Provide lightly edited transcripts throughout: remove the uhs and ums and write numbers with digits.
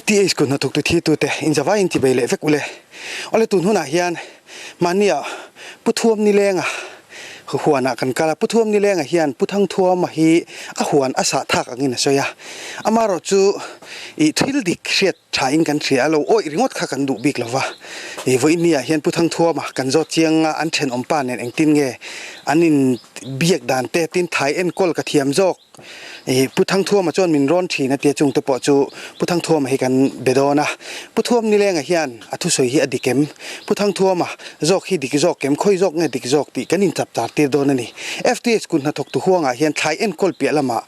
FTH kut hnathawktu thirtute inzavai in tibei leh vek ule. Awle tun hunah hian mahnia Pu Thuam Nilenga huanah kan kal a, Pu Thuam Nilenga hian Pu Thangthuama hi a huan a sah thak angin a sawi a, amaherawhchu ih thil dik hriat tha in kan hria a, lo awih ringawt kha kan duh bik lova, ih vawiin ni ah hian Pu Thangthuama kan zawt chiang a, an thenawm pa nen engtin nge an in biak dan te tin thai enkawl ka thiam zawk. Ih Pu Thangthuama chuan min rawn thin a tia chungte pawh chu Pu Thangthuama hi kan be dawn a. Pu Thuam Nilenga hian a thusawi hi a dik em? Pu Thangthuama zawk hi dik zawk em? Khawi zawk nge dik zawk tih kan inchap tar tir dawn a ni. FTH kut hnathawktu huangah hian thlai enkawl piah lamah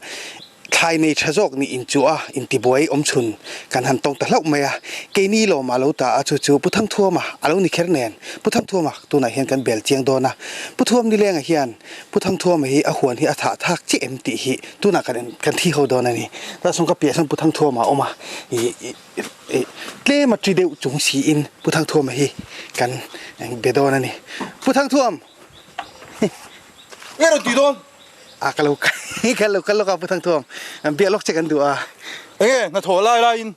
thlai nei tha zawk nih inchuh a intibuai awm chhun kan han tawng ta hlauh mai a. Keini lawmah lo ta a chu chu Pu Thangthuama a lo ni kher nen Pu Thangthuama tunah hian kan bel chiang dawn a. Pu Thuam Nilenga hian Pu Thangthuama hi a huan hi a thah thak chiah em tih hi tunah kan kan thi ho dawn a ni. Tah sawn ka piah sawn Pu Thangthuama a awm a, ih ih tlem a ṭi deuh chung siin Pu Thangthuama hi kan be dawn a ni. Pu Thangthuam! Nge rawn ti dawn? A ka lo ka lo kal lawk a Pu Thangthuam, biak lawk che kan duh a. Enge hnathawh lai laiin?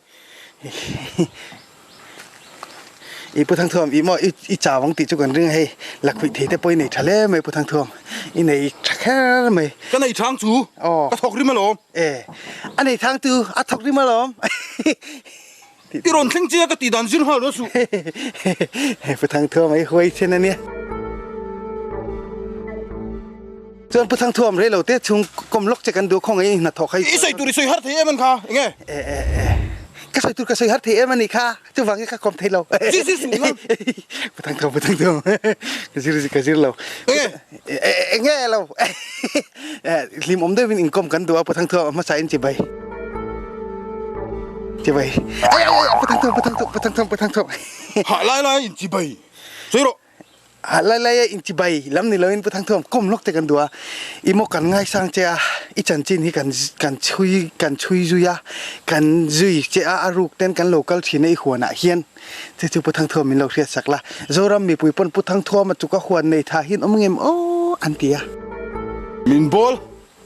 I Pu Thangthuam i maw i chau ang tih chu kan ring a hei lakhuih thei te pawh i nei tha hle mai Pu Thangthuam i nei tha kher mai. Ka nei thang chu ka thawk rim alawm. E a nei thang chu a thawk rim alawm. I rawn thleng che a ka tih dan zir nghal rawh suh. Pu Thangthuam i huai then a nia. Chuan Pu Thangthuam rei lo te chhung kawm lawk che kan duh khawngaih in hnathawk hei. I sawi tur i sawi har thei em an kha enge? E e e ka sawi tur ka sawi har thei em a nih kha chuvang hi ka kawm thei lo. Zir zir suh ila. Pu Thangthuam Pu Thangthuam ka zir ka zir lo. Enge? E enge lo hlim awm deuhin inkawm kan duh a Pu Thangthuam a hmasa in chibai. Chibai. Ai ai ai Pu Thangthuam Pu Thangthuam Pu Thangthuam Pu Thangthuam. Hah lai lai in chibai. Sawi rawh. A lai lai a inchibai lam ni loin Pu Thangthuam kawm lawk te kan duh a, i maw kan ngaisang che a, i chanchin hi kan kan chhui kan chhui zui a, kan zui che a, a ruk ten kan lo kal thin a i huanah hian che chu Pu Thangthuam min lo hriat sak la, Zoram mipui pawn Pu Thangthuama chu ka huan nei tha hian awm ngem aw an ti a. Min bawl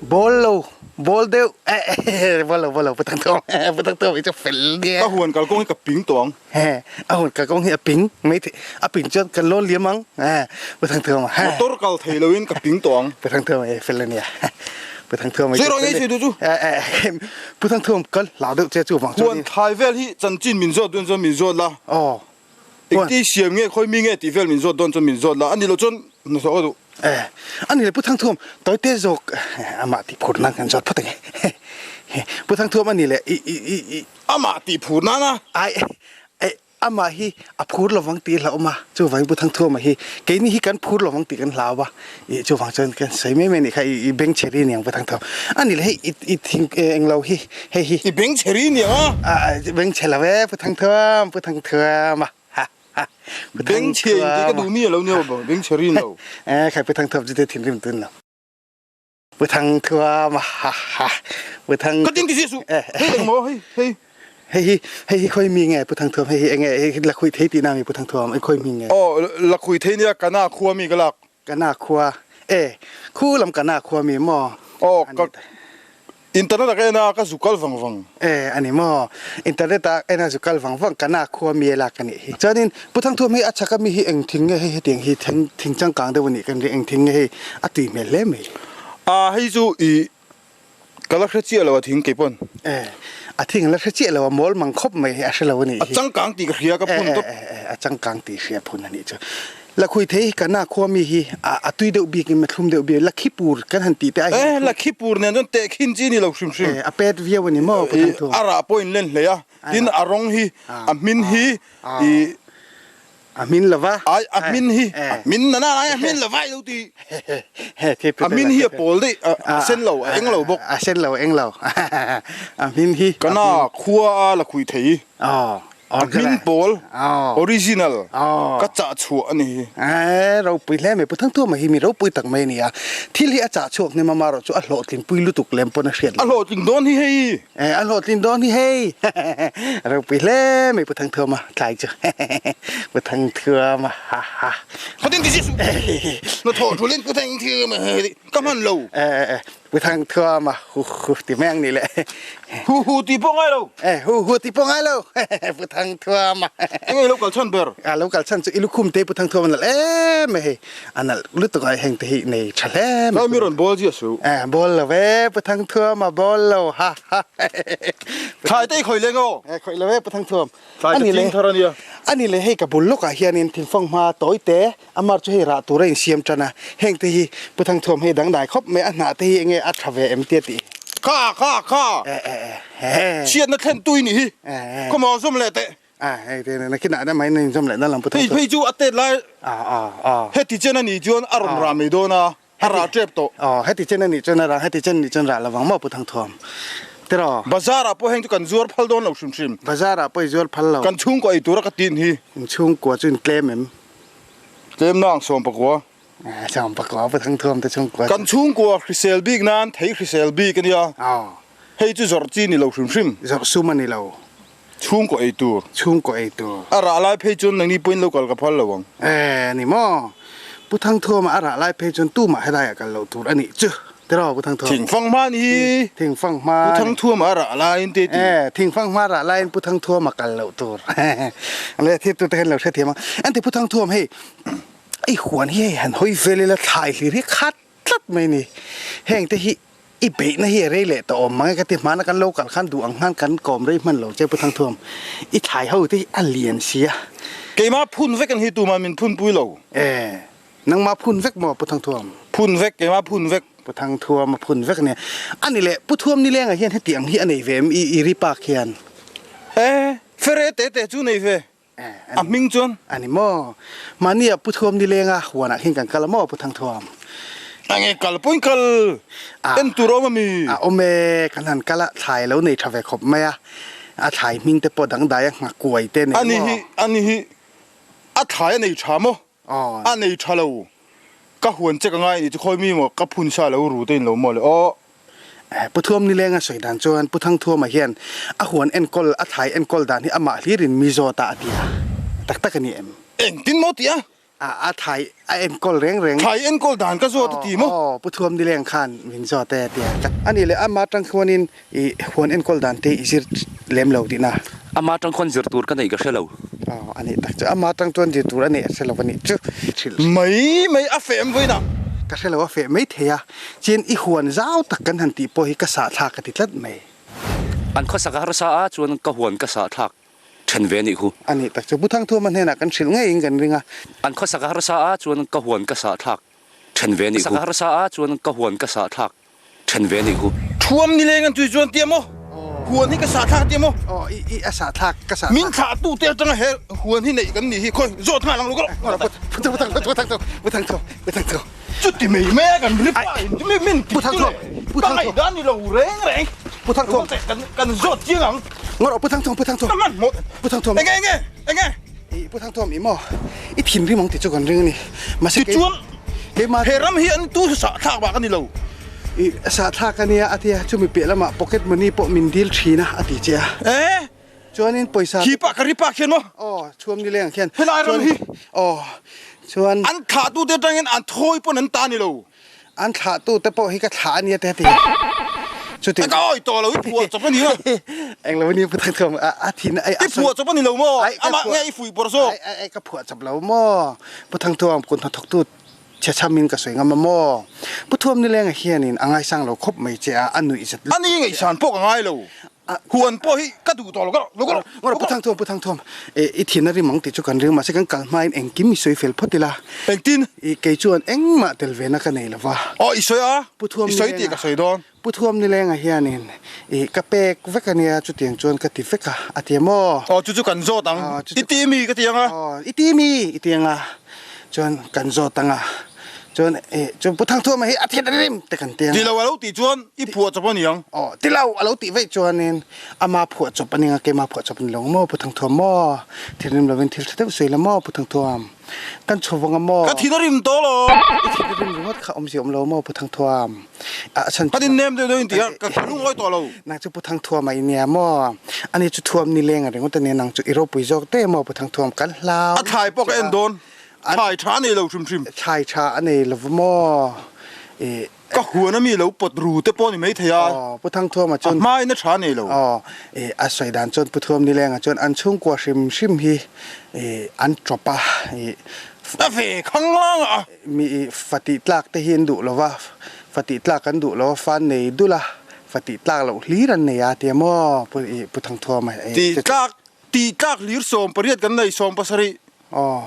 Ball lo, ball deuh eh ball lo ball lo Pu Thangthuam Pu Thangthuam hi chu fel nia. Ka huan kalkawng hi ka ping tawh ang. He a huan kalkawng hi a ping mai thei a ping chuan kan lawn liam ang eh Pu Thangthuam a. Motor kal thei lo in ka ping tawh ang. Pu Thangthuam e fel ania Pu Thangthuam hi chu fel ania. Chu eh eh Pu Thangthuam kal hlau deuh che chu vang chuan. Huan thlai vel hi chanchin min zawt dawn chuan min zawt la. Aw. Engti siam nge khawi mi nge tih vel min zawt dawn chuan min zawt la, ani lo chuan hnathawh ka duh. Eh, ani le Pu Thangthuam tawite zawk amah tih phur nan kan zawt phawt ange. Pu Thangthuam ani le i i i i. Amah tih phur nan a? Ai, eh, amah hi a phur lovang tih a hlauhawm a, chuvangin Pu Thangthuama hi keini hi kan phur lovang tih kan hlau a, ih chuvang chuan kan sawi mai mai anih kha i beng chhe ri niang Pu Thangthuam. Ani le hei i i thing englo hi hei hi. I beng chhe ri niang a? A beng chhe lo e Pu Thangthuam, Pu Thangthuam a ha ha. Pu Beng chhe in tih ka duh mi a lo nia aw beng chhe rin lo. Eh khai Pu Thangthuam chu te thinrim tun lo. Pu Thangthuam a ha ha. Pu Thang Ka tin ti si suh. Hei eng maw hei hei. Hei hi hei hi khawi mi nge Pu Thangthuam hei hi enge hei hi lakhuih thei tihna mi Pu Thangthuam khawi mi nge? Aw lakhuih thei nia Kana khua mi ka lak. Kana khua e khu lam Kana khua mi maw? Aw ka internet ah ka en a ka zu kal vang vang. E ani maw internet ah en a zu kal vang vang Kana khua mi a lak anih hi. Chuanin Pu Thangthuam hei a chhak ami hi eng thing nge hei hetiang hi thing thing changkang deuh anih kan ring eng thing nge hei a tui hmel hle mai. A hei chu i Ka la hre chiah lo a thing kei pawn. E, a thing la hre chiah lo a mawl mang khawp mai hi a hre lo a nih hi. A changkang tih ka hria ka phun tawp. E, e, e, a changkang tih hria phun a nih chu. Lakhui thei hi kana khua mi hi a a tui deuh bik in a thlum deuh bik Lakhipur kan han tih te ai hian. E, Lakhipur nen chuan tehkhin chi ni lo hrim hrim. E, a pet viau a ni maw Pu Thangthung. A rah pawh in len hlei a, tin a rawng hi, a hmin hi i. A hmin lova. Ai, a hmin hi, a hmin nana lai a hmin lova i lo ti. A hmin hi a pawl daih, a sen lo, a eng lo bawk. A sen lo, a eng lo. A hmin hi. Kana khua a la khuih thei. A hmin pawl, original, ka chah chhuah a ni hi. E, ropui hle mai, Pu Thangthuama hi mi ropui tak mai a ni a. Thil hi a chah chhuak hnem a, marawh chu a hlawhtling pui lutuk lem pawn a hriat lo. A hlawhtling dawn hi hei. E, a hlawhtlin dawn hi hei. Ropui hle mai Pu Thangthuama tlai chu. Pu Thangthuama ha ha. Khatin ti si su. Na thaw thulin Pu Thangthuama ka hman lo. E, e, e. Pu Thangthuama hu hu ti mai ang ni le. Hu hu ti pawh ngai lo. Eh hu hu ti pawh ngai lo. Pu Thangthuama. Enge i lo kal chhan ber? A lo kal chhan chu i lukhum te Pu Thangthuama nalh em mai hei. A nalh lutuk a heng te hi nei tha hle mai. Tlai mi rawn bawl zia suh. Eh bawl lo e Pu Thangthuama bawl lo ha ha. Thlai te i khawih leng aw. Eh khawih lo e Pu Thangthuam. Thlai ka ching thar a nia. Ani le hei ka bul lawkah hianin thingfang hma tawi te Amar chu hei rah tur a insiam tan a, heng te hi Pu Thangthuam hei dangdai khawp mai, a hnah te hi enge a tha ve em tia tih. Kha kha kha! Eh eh eh he. Chhiatna thlen tui nih hi. Eh eh. Khawmaw zawm leh teh. Ah hei te na kinah na mai na inzawm leh na lam Pu Thangthuam. Hei phei chu a tet lai. Ah ah ah. Heti chen a nih chuan a rawn rah mai dawn a, a rah tep tawh. Aw heti chen a nih chuan a rah, heti chen a nih chuan rah lovang maw Pu Thangthuam. Tiraw? Bazar ah pawh heng chu kan zuar phal dawn lo hrim hrim. Bazar ah pawh i zuar phal lo. Kan chhungkua ei tura ka tin hi. In chhungkua chu in tlem em? Tlem nang 11. 11 pu Thangthuam te chhungkua chu. Kan chhungkua hrisel bik nan thei hrisel bik a nia. Aw. Hei chu zawrh chi ni lo hrim hrim. Zawrh sum a ni lo. Chhungkaw ei tur. Chhungkaw ei tur. A rah lai phei chuan nangni pawhin lo kal ka phal lo ang. Eh, ni maw? Pu Thangthuama a rah lai phei chuan tumah helaiah kal loh tur a nih chu. Tiraw Pu Thangthuam? Thingfang hma ni hi. Thingfang hma. Pu Thangthuama a rah laiin te ti. Eh, thingfang hma rah laiin Pu Thangthuama kal loh tur. Le thil tute khan lo hrethiam ang. Enti Pu Thangthuam hei, i huan hi hei han hawi vel ila thlai hlir hi khat tlat mai ni. Heng te hi i beihna hi a rei leh tawh awm mang e ka ti. Hmana kan lo kal khan duh ang khan kan kawm rei hman lo che Pu Thangthuam. I thlai ho te hi a lian si a. Keimah phun vek an hi tumah min phunpui lo. Eh, Nangmah phun vek maw Pu Thangthuam? Phun vek, keimah phun vek. Pu Thangthuam a phun vek ania. A ni leh, Pu Thuam nilengah hian heti ang hi a nei ve em i i ri pak hian? E, fere te te chu nei ve. A hming chuan? A ni maw? Mahnia Pu Thuam nilenga huanah hian kan kal a maw Pu Thangthuam? A nge kal pawhin kal en tur a awm ami? A awm e, kan han kal a, thlai a lo nei tha ve khawp mai a. A thlai hming te pawh dangdai a nghakuai te nei maw? A ni hi, a ni hi, a thlai a nei tha maw? A nei tha lo. Ka huan che ka ngai anih chu khawi mi maw ka phun sa lo ru te in lo maw le aw. Pu Thuam Nilenga sawi dan chuan Pu Thangthuama hian a huan enkawl a thlai enkawl dan hi amah hlirin mi zawt a a ti a. Tak tak a ni em? Engtin maw ti a? A a thlai a enkawl reng reng. Thlai enkawl dan ka zawt a ti maw? Aw Pu Thuam Nileng khan min zawt e a ti a. A nih leh amah atang khuanin I huan enkawl dan te i zir lem lo tihna? Ama tang khuan zir tur ka neih ka hre lo. Aw, a nih tak chu. Ama tang chuan zir tur a neih a hre lo a nih chu. Hrilh. Mai mai a feh em vawiinah? Ka hre lo a feh mai thei a. Chuan i huan zau tak kan han tih pawh hi ka sahthlak ka ti tlat mai. An khawsak a harsa a chuan ka huan ka sahthlak then ve a nih khu. A nih tak chu. Pu Thangthuama hnenah kan hrilh ngeiin kan ring a. An khawsak a harsa a chuan ka huan ka sahthlak then ve a nih khu. Khawsak a harsa a chuan ka huan ka sahthlak Then ve anih khu. Thuam nileng an tui chuan tia maw? Huan hi ka sah thlak tia maw? Aw, i, i, a sah thlak, ka sah thlak. Min thlah tu te atanga he huan hi neih kan nih hi khawi zawt nghal ang lo ka lo. Pu thang, pu thang, pu thang, pu thang, pu thang, pu. Chuti mai mai a kan ri pa in mi min ti tu le. Ka ngaih dan ni lo reng reng. Pu thang thawm. Kan kan zawt chiang ang. Ngawr pu thang thawm, pu thang thawm. Ka man maw. Pu thang thawm. Enge enge enge. I pu thang thawm i maw. I thinrim ang ti chu kan ring a ni. Mahse Tichuan Keimah he ram hi an tu sahthlak bak a ni lo. I sahthlak a nia a ti a, chumi piah lamah pocket money pawh min dil thin a a ti che a. E! Chuanin pawisa Khi pah ka ri pak hian maw? Aw, chhuam ni leng khian. Helai ram hi. Aw, chuan. An thlahtute atangin an thawi pawn an ta ni lo. An thlahtute pawh hi ka thlah a nia te a ti. Chuti. Ka awi tawh lo, i phuah chawp a ni a. Englo a ni Pu Thangthuam, a thin a. I phuah chawp a ni lo maw? Amah nge i fuih pawr zawk? Ai, ai, ka phuah chawp lo maw? Pu Thangthuam, kut hnathawktu chhechhamin ka sawi ngam a maw? Pu Thuam Nilenga hianin a ngaisang lo khawp mai che a, a nuih zet lutuk che a. Ani ngaihsan pawh ka ngai lo. Huan pawh hi ka duh tawh lo, ka lo, ka lo. Ngawr, Pu Thangthuam, Pu Thangthuam, i thin a rim ang tih chu kan ring, mahse kan kal hmain engkim i sawi fel phawt ila. Engtin? I kei chuan engmah tel vena ka nei lo va. Aw, i sawi a, Pu Thuam i sawi tih ka sawi dawn. Pu Thuam Nilenga hianin i ka pek vek a nia, chutiang chuan ka ti vek a, a ti a maw? Aw, chu chu kan zawt ang. I ti mi ka ti ang a. Aw, i ti mi i ti ang a, chuan kan zawt ang a, chuan i chu Pu Thangthuama hi a thin a rim te kan ti ang a. Ti lo a lo tih chuan i phuah chawp a ni ang. Aw, ti lo a lo tih veih chuanin ama phuah chawp a ni ang a, keima phuah chawp a ni lo ang maw Pu Thangthuam maw? Thinrim lovin thil tha deuh sawi la maw Pu Thangthuam? Kan chho vang a maw? Ka thin a rim tawh lo. I thin a rim ringawt kha awmzia awm lo maw Pu Thangthuam? A chhan Ka din nem deuh deuh in ti a, ka lungawi tawh lo. Nang chu Pu Thangthuam a i nia maw? Ani chu thuam ni leng a ringawt a nia, nang chu i ropui zawk te maw Pu Thangthuam? Kan hlau A thlai pawh ka en dawn. Thlai tha a nei lo hrim hrim. Thlai tha a nei lo va maw? I. Ka huan a mi lo pawt ru te pawh ni mai thei a. Aw, Pu Thangthuama chuan. A hmain a tha nei lo. Aw, i a sawi dan chuan Pu Thuam Nilenga chuan an chhungkua hrim hrim hi i an tawp a, i. A ve khang lang a. Mi i fa tih tlak te hi an duh lo va, fa tih tlak an duh lo a, fa an nei dul a, fa tih tlak loh hlir an nei a tia maw Pu i Pu Thangthuama i. Tih tlak, tih tlak hlir 18 kan nei, 70. Aw,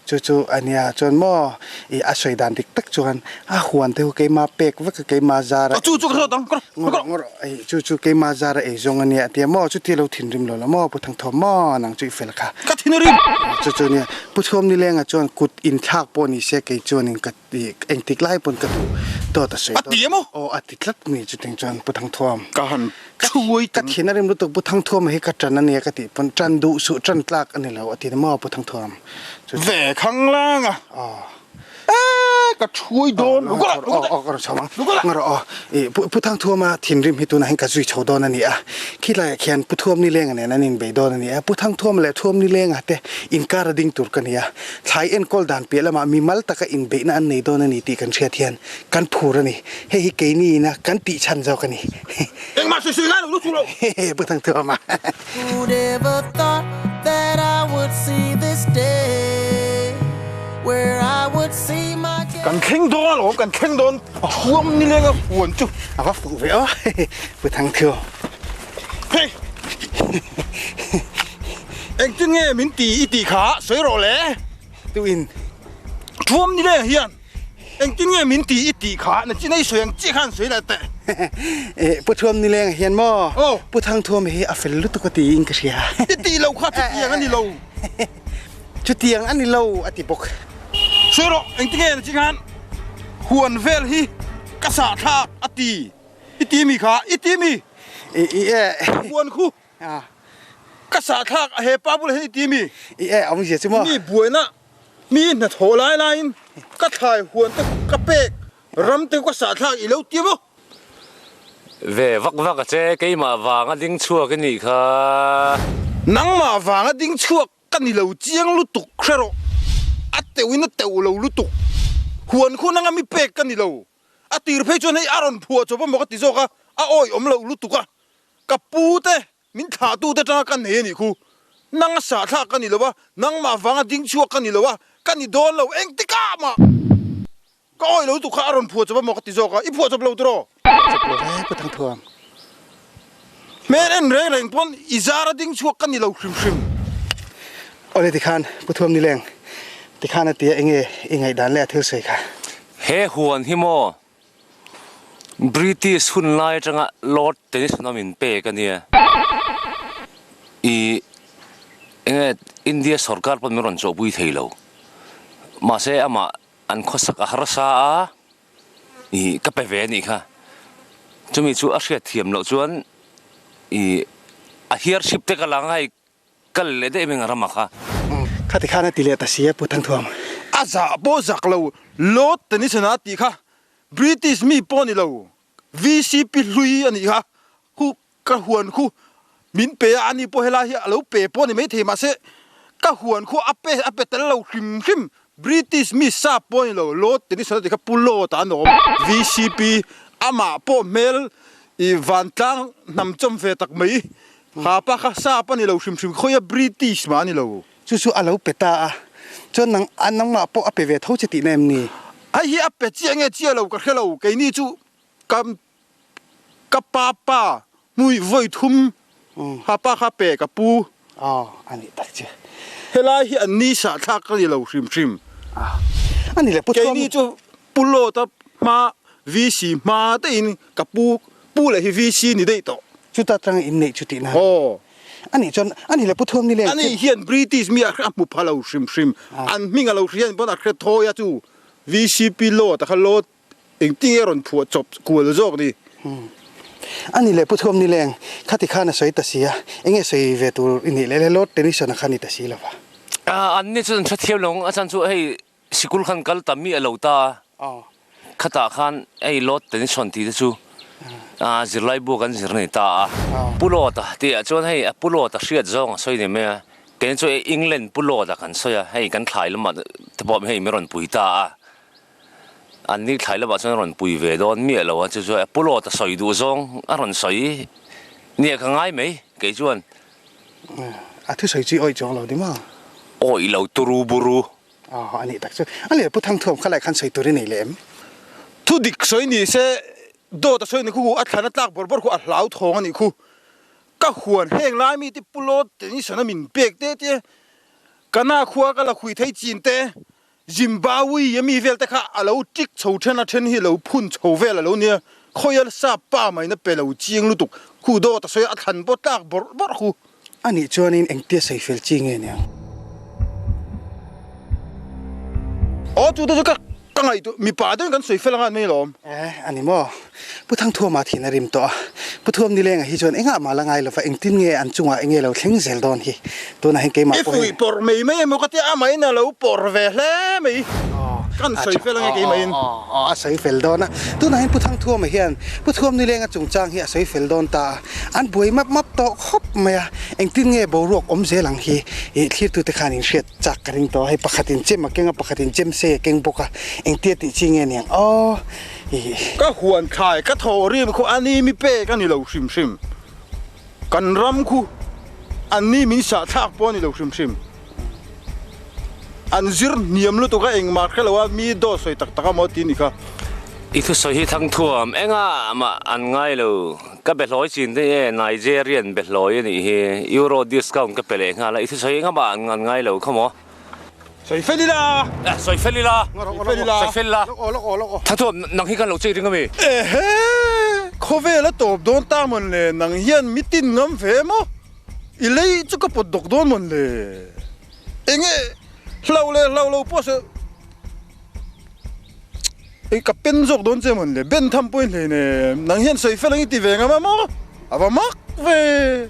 chu chu a nia chuan maw i a sawi dan dik tak chuan a huan te hu keima pek vek a keima zar a Chu chu ka hrawt ang, ka rawh, ka rawh. Ei chu chu keima zar a ei zawng a nia a tia maw chutia lo thinrim lo la maw Pu Thangthawm maw nang chu i fel kha. Ka thinrim. Chu chu nia Pu Thuam Nilenga chuan kut inthlak pawh ni se kei chuanin ka I engtik lai pawn ka duh dawt a sawi A ti emaw? Aw a ti tlat ni chuting chuan Pu Thangthuam. Ka han thuai Ka thin a rim lutuk Pu Thangthuama hi ka ṭan a nia ka tih pawn ṭan duh suh ṭan tlak a ni lo a ti ni maw Pu Thangthuam. Chu chu. Ve khanglang a. Aw. E ka thuai dawn. Lu kawla, lu kawla. Aw ka rawn chho ang. Lu kawla. Nga rawh aw. I Pu Pu Thangthuama thinrim hi tunah hian ka zui chho dawn a ni a. Khilaiah khian Pu Thuamnilenga nen an inbei dawn a ni a. Pu Thangthuama leh Thuamnilenga te inkar a ding tur ka ni a. Thlai enkawl dan piah lamah mimal taka inbeihna an nei dawn a ni tih kan hriat hian kan phur a ni. Hei hi keini ina kan tih chhan zawk a ni. Engmah sawi sawi ngai lo lutuk lo. Pu Thangthuama. Who'd ever thought that I would see this day where I would see my Kan thleng dawn alawm, kan thleng dawn thuam nileng a huan chu. A va fuh ve aw Pu Thangthuam. Hei! Engtin nge min ti i tih kha sawi rawh le. Tuin. Thuam ni leh hian engtin nge min ti i tih kha na chin ei sawi ang chiah khan sawi leh teh. Eh Pu Thuam ni leng hian maw? Aw. Pu Thang Thuam hi a fel lutuk a tiin ka hria. I tih lo kha chutiang a ni lo. Chutiang a ni lo a ti bawk. Sawi rawh engtin nge na chin khan huan vel hi ka sahthlak a ti i ti mi kha i ti mi. I i e. Huan khu. Ka sahthlak a he pa bulah hian i ti mi? I e awmzia chu maw? Mi buaina, mi hnathawh lai laiin ka thlai huan te ka pek ram te ka sahthlak i lo ti maw? Ve vak vak a che, keimah vanga ding chhuak i nih kha. Nangmah vanga ding chhuak ka ni lo chiang lutuk hre rawh. A teuhin a teuh lo lutuk. Huan khu nanga mi pek ka ni lo. A tir phei chuan hei a rawn phuah chawp a maw ka ti zawk a, a awih awm lo lutuk a. Ka pu te, min thlahtu te atanga ka nei a nih khu. Nang a sahthlak ka ni lo a, nangmah vanga ding chhuak ka ni lo a, ka ni dawn lo, engtikah mah ka awih lo lutuk kha a rawn phuah chawp a maw ka ti zawk a, i phuah chawp lo tiraw? Phuah chawp lo ve Pu Thangthuam. Hmel en reng reng pawn i zara ding chhuak ka ni lo hrim hrim. Awle tikhan Pu Thuam Nileng, tikhan a tia enge i ngaihdan leh a thil sawi kha? He huan hi maw British hun lai atanga Lord Tennyson a min pek a nia. I enge India sorkar pawn min rawn chawhpui thei lo. Mahse amah an khawsak a harsa a, i ka pe ve a nih kha. Chumi chu a hriat thiam loh chuan i a hiarship te ka la ngai Kal leh daih mai rama kha. Khati khan a ti leh ta si a Pu Thangthuam. A zah pawh zak lo Lord Tennyson a tih kha British mi pawh a ni lo VCP hlui a nih kha khu ka huan khu min pe a ani pawh helai hi a lo pe pawh a ni maithei mahse ka huan khu a pe a pe tel lo hrim hrim British mi sap pawh a ni lo Lord Tennyson a tih kha Pu Lord a an awm VCP amah pawh hmel i vantlang hnam chawm ve tak mai Ha pa kha sap a ni lo hrim hrim khawia British mah a ni lo. Chu chu a lo pe ta a, chuan nang a nangmah pawh a pe ve tho che tihna em ni? Hei hi a pe chiah nge chiah lo ka hre lo, keini chu ka ka pa pa hmui vawi thum ha pa kha pe ka pu. Aw a nih tak che. Helai hi an ni sahthlak ka ni lo hrim hrim. A ni le pu chuan. Keini chu Pu Lawta hma VC hma daihin ka pu pu leh hi VC ni daih tawh. Chuta tanga in neih chu tihna a ni. Aw. A nih chuan a ni le Pu Thuam ni leng. A nih hian British mi a hmu pha lo hrim hrim. An hming a lo hria in pawn a hre thawi a chu VCP Lawta kha Lawt engtin nge a rawn phuah chawp kual zawk ni. A ni le Pu Thuam ni leng khati khan a sawi ta si a, enge sawi ve tur i nih leh le Lord Tennyson a kha ni ta si lo va. An ni chu an hrethiam lo ang a chan chu hei Sikul khan kal tam mi a lo ta a, khatah khan hei Lord Tennyson tih te chu zirlai bu kan zir nei ta a. Pu Lord-a tih ah chuan hei a Pu Lord-a hriat zawng a sawi ni mai a, keini chu England Pu Lord-a kan sawi a, hei kan thlai lamah te pawh hei min rawn pui ta a. An ni thlai lamah chuan a rawn pui ve dawn miah lo a, chu chu Pu Lawta sawi duh zawng a rawn sawi nia ka ngai mai kei chuan. A thusawi chu i awih chuang lo ni maw? Awih lo turu buru. Aw a nih tak chu. A leh Pu Thangthuam kha lai khan sawi tur i nei leh em? Thu dik sawi ni se dawt a sawi ni khu a thlan a tlak bawrh bawrh khu a hlau thawng a nih khu. Ka huan heng lai mi te Pu Lawt Tennyson a min pek te te ka na khua ka la hui thei chin te Zimbabwe a mi vel te kha a lo tik chho then a then hi lo phun chho vel a lo nia, khawia sap pa mai na pe lo chiang lutuk khu dawt a sawi a thlan pawh tlak bawrh bawrh khu. A nih chuanin engtia sawi fel chi nge niang? Aw chu te chu ka ka ngaihtuah mipa deuhin kan sawi fel anga an mai alawm. Eh a ni maw? Pu Thangthuama thin a rim tawh a, Pu Thuam Nilenga hi chuan engah mah la ngai lova engtin nge an chungah enge lo thleng zel dawn hi tunah hian keimah pawhin. I fuih pawrh mai mai emaw ka tia amahin a lo pawrh ve hle mai kan sawi fel ange keimahin. Aw a sawi fel dawn a, tunah hian Pu Thangthuama hian Pu Thuam Nilenga chungchang hi a sawi fel dawn ta a, an buai map map tawh khawp mai a, engtin nge boruak awm zel ang hi thlirtute khan in hriat chak ka ring tawh a, hei pakhatin chem a keng a pakhatin chem sei a keng bawk a, engtia tih chi nge niang aw. Ka huan thlai ka thaw rim khu a ni mi pek a ni lo hrim hrim. Kan ram khu an ni min sah thlak pawh a ni lo hrim hrim. An zir hniam lutuk a engmah hre lo a mi dawt sawi tak tak a maw ti ni kha. I thusawi hi Thangthuam engah mah an ngai lo. Ka behlawi chin te e Nigerian behlawi a nih hi. Euro discount ka pe leh nghal a, i thusawi engah mah an ngai lo kha maw. Sawi fel ila! Eh, sawi fel ila! Sawi fel ila! Sawi fel ila! Lawk aw, lawk aw, lawk aw. Thathuam, nang hi kan lo chei ring ami? Ehe! Khawvel a tawp dawn ta mawn le, nang hian mi tin ngam ve maw? I lei chu ka pawt dawk dawn mawn le. Enge hlau leh hlau lo pawh se Ei ka pen zawk dawn che mawn le, ben tham pawhin hlei nem, nang hian sawi fel ang i ti ve ngam a maw? A va mak ve!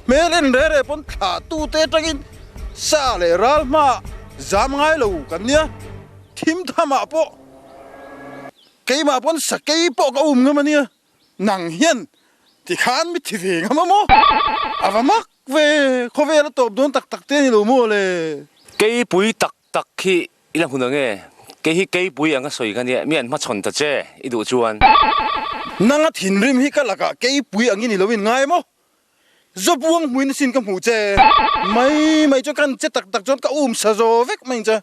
Hmel en re re pawn thlah tu te atangin sa leh ral hma zam ngai lo kan nia, thim tham ah pawh keimah pawn sakei pawh ka um ngam a nia, nang hian tikhan mi thi ve ngam a maw? A va mak ve! Khawvel a tawp dawn tak tak te a ni lo maw le? Keipui tak Tak khi i la hmun ang e. Kei hi keipui ang a sawi ka nia, mi an hmachhawn ta che i duh chuan. Nanga thinrim hi ka lakah keipui angin i lo in ngai maw? Zawbuang hmuin asin ka hmuh che. Mai mai chuan kan che tak tak chuan ka um sa zo vek mai ang che.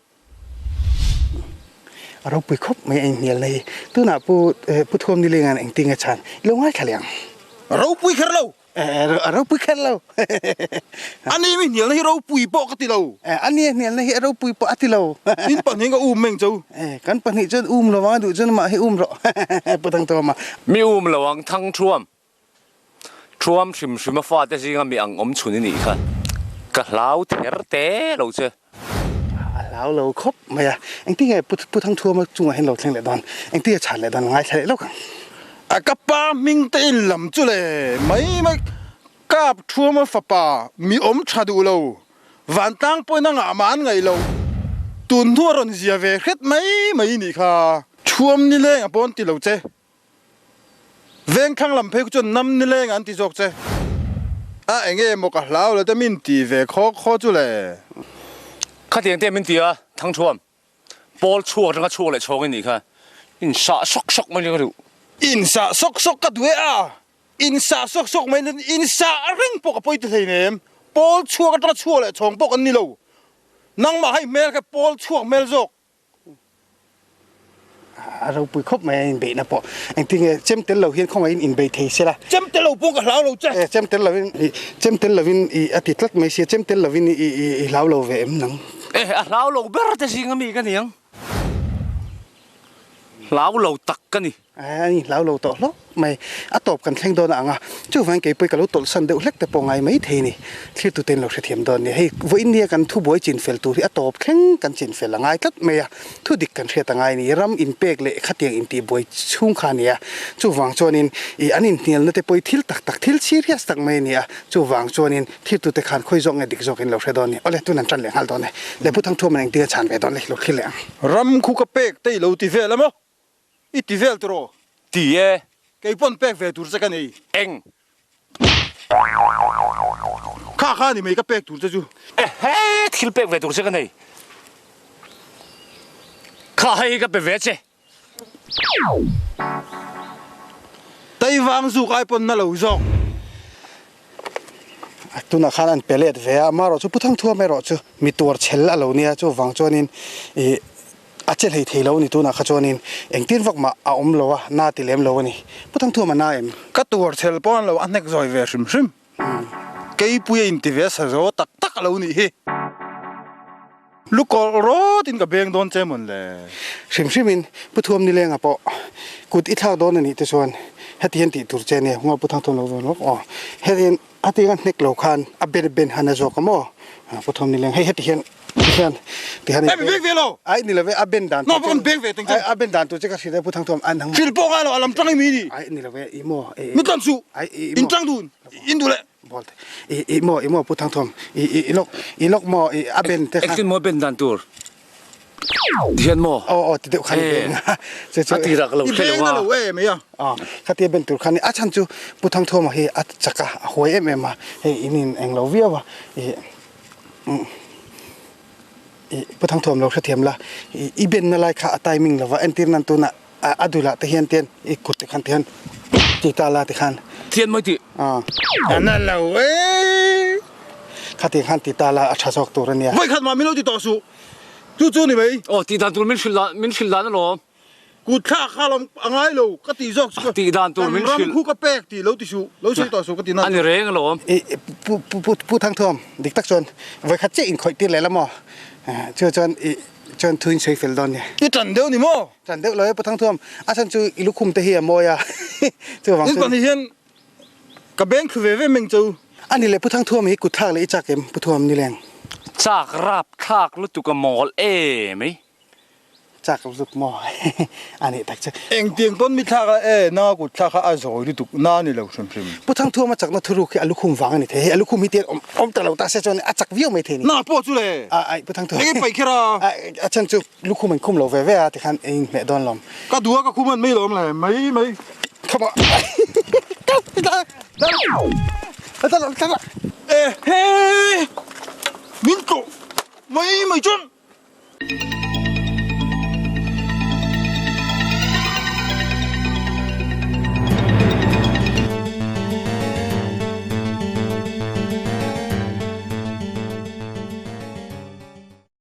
A ropui khawp mai a inhnialna hi. Tunah Pu Pu Thuamnilenga'n engtin nge chhan i lo ngaithla leh ang? Ropui kher lo! A ropui kher lo. A ni mi hnialna hi ropui pawh ka ti lo. A ni a hnialna hi a ropui pawh a ti lo. In pahnih ka um meng cho. Kan pahnih chuan um lo ang a duh chuan amah hi um rawh. Pu Thangthuama. Mi um lo ang Thangthuam. Thuam hrim hrim a fate zinga mi ang awm chhun i nih kha. Ka hlau ther te lo che. A hlau lo khawp mai a, engtin nge Pu Thangthuama chungah hian lo thleng leh dawn, engtin nge chhan leh dawn ngaithla leh lawk ang. A ka pa hming te in lam chu le mai mai Kap Thuama fapa mi awm tha duh lo, vantlang pawhin a ngah mah an ngaih loh, tun hnu a rawn zia ve hret mai mai nih kha. Thuam nileng a pawn ti lo che. Vengthlang lam phei khu chuan nam nileng an ti zawk che. A enge maw ka hlau lo te min ti ve khaw khaw chu le. Khatiang te min ti a, Thangthuam. Pawl chhuak atanga chhuak leh chhawng i nih kha. In sah sawk sawk mai ka duh. In sah sawk sawk ka duh e a. In sah sawk sawk mai in in sah reng pawh ka pawi ti hleinem. Pawl chhuak atanga chhuak leh chhawng pawh kan ni lo. Nangmah hei hmel kha pawl chhuak hmel zawk. A ropui khawp mai a inbeihna pawh. Engtin nge chem tel lo hian khawngaihin inbei thei sela. Chem tel lo pawh ka hlau lo che. E chem tel lovin i chem tel lovin i a ti tlat mai sia chem tel lovin i i i hlau lo ve em nang. E a hlau lo ber te zing ami ka ni ang. Hlau lo tak ka ni. A ni hlau lo tawh hlawk mai. A tawp kan thleng dawn a ang a, chuvangin keipawh ka lo tawlhsan deuh hlek te pawh ngai mai thei a ni. Thlirtute in lo hrethiam dawn nia. Hei, vawiin nia kan thubuai chinfel tur hi a tawp thleng kan chinfel a ngai tlat mai a, thu dik kan hriat a ngai a ni. Ram inpek leh khatiang intihbuai chhung kha a ni a, chuvang chuanin ih an inhnialna te pawh hi thil tak tak, thil serious tak mai a ni a, chuvang chuanin thlirtute khan khawi zawk nge dik zawk in lo hre dawn ni. Awle, tun an tan leh nghal dawn e. Le Pu Thangthuaman engtin a chhan ve dawn le, lo thlir leh ang. Ram khu ka pek te i lo ti vel a maw? I ti vel tiraw? Ti e. Kei pawn pek ve tur che ka nei. Eng. Kha kha ni mai ka pek tur che chu. Ehe, thil pek ve tur che ka nei. Kha hei hi ka pe ve che. Taivang zuk ai pawn na lo zawk. Tunah khan an pe let ve a, amaherawh chu Pu Thangthuam erawh chu mi tuar chhel a lo nia, chuvang chuanin ih a che hlei thei lo a ni tunah kha chuanin engtin vak mah a awm lo a, na ti lem lo a ni. Pu Thangthuam a na em? Ka tuar chhel pawh an lo a hnek zawi ve hrim hrim. Keipui a inti ve sa zo tak tak a lo nih hi. Lu kawlh rawt in ka beng dawn che mawn le. Hrim hrim in Pu Thuam Nilenga pawh kut i thlak dawn a nih te chuan heti hian tih tur che nia hunga Pu Thangthuam lo zawn lawk aw. Heti hian a ti hian hnek lo khan a ben ben han a zawk a maw Pu Thuam Nileng hei heti hian ti hian ti hian Hei mi beng ve lo. Ai ni lo ve a ben dan tur che beng ve teng che. A ben dan tur che ka hrilh e Pu Thangthuam an hang. Hrilh pawh ngai lo a lam tang i mi ni. Ai ni lo ve i maw. Mi tlan suh. Ai i maw. In tang dun in duh leh. Ball te i i maw i maw Pu Thangthawm i i i lawk i lawk maw i a ben te kha. Engtin maw ben dan tur ti hian maw? Aw aw ti deuh khan i beng a chu chu a tirah ka lo hre lo a. I beng na lo e mai a. Aw khatia ben tur khan a chhan chu Pu Thangthawma hi a chak a a huai em em a hei in in eng lo viau a i i Pu Thangthawm lo hrethiam la i i ben na lai kha a timing lova entir nan tunah A dulah te hian tian i kut te khan tian ti ta la ti khan. Thian mawi tih. A na lo e. Khati khan ti ta la a tha zawk tur a nia. Voi khat mah min lo ti tawh suh. Chu chu ni mai. Aw tih dan tur min hrilh dan min hrilh dan alawm. Kut thlak kha lawm a ngai lo ka tih zawk chu. Tih dan tur min hrilh. Kan ram khu ka pek tih lo ti suh. Lo sawi tawh suh ka ti na. A ni reng alawm. I pu pu pu Thangthuam dik tak chuan voi khat chiah inkhawih tir leh la maw? Chu chuan i chuan thu in sawi fel dawn nia. I tan deuh ni maw? Tan deuh lo e Pu Thangthuam, a chhan chu i lukhum te hi a mawi a, chuvang chuan. In pahnih hian ka beng thlu ve ve meng chu. A ni le Pu Thangthuam hi kut thlak leh i chak em Pu Thuam ni leng? Chak rap thlak lutuk a mawl e mai. Chak lutuk maw a nih tak chu. Engtiang pawn mi thlak a e nanga kut thlak kha a zawi lutuk na ni lo hrim hrim. Pu Thangthuam a chakna thuruk hi a lukhum vang a ni thei. Hei a lukhum hi tian awm awm ta lo ta se chuan a chak viau mai thei ni. Na pawh chu le. A ai Pu Thangthuam. Enge paih kher a? A chhan chu Lukhum an khum lo ve ve a tikhan ei in hmeh dawn lawm. Ka duh a ka khum an mai lawm le mai mai. Come on. E he min tlawh mai mai chuan.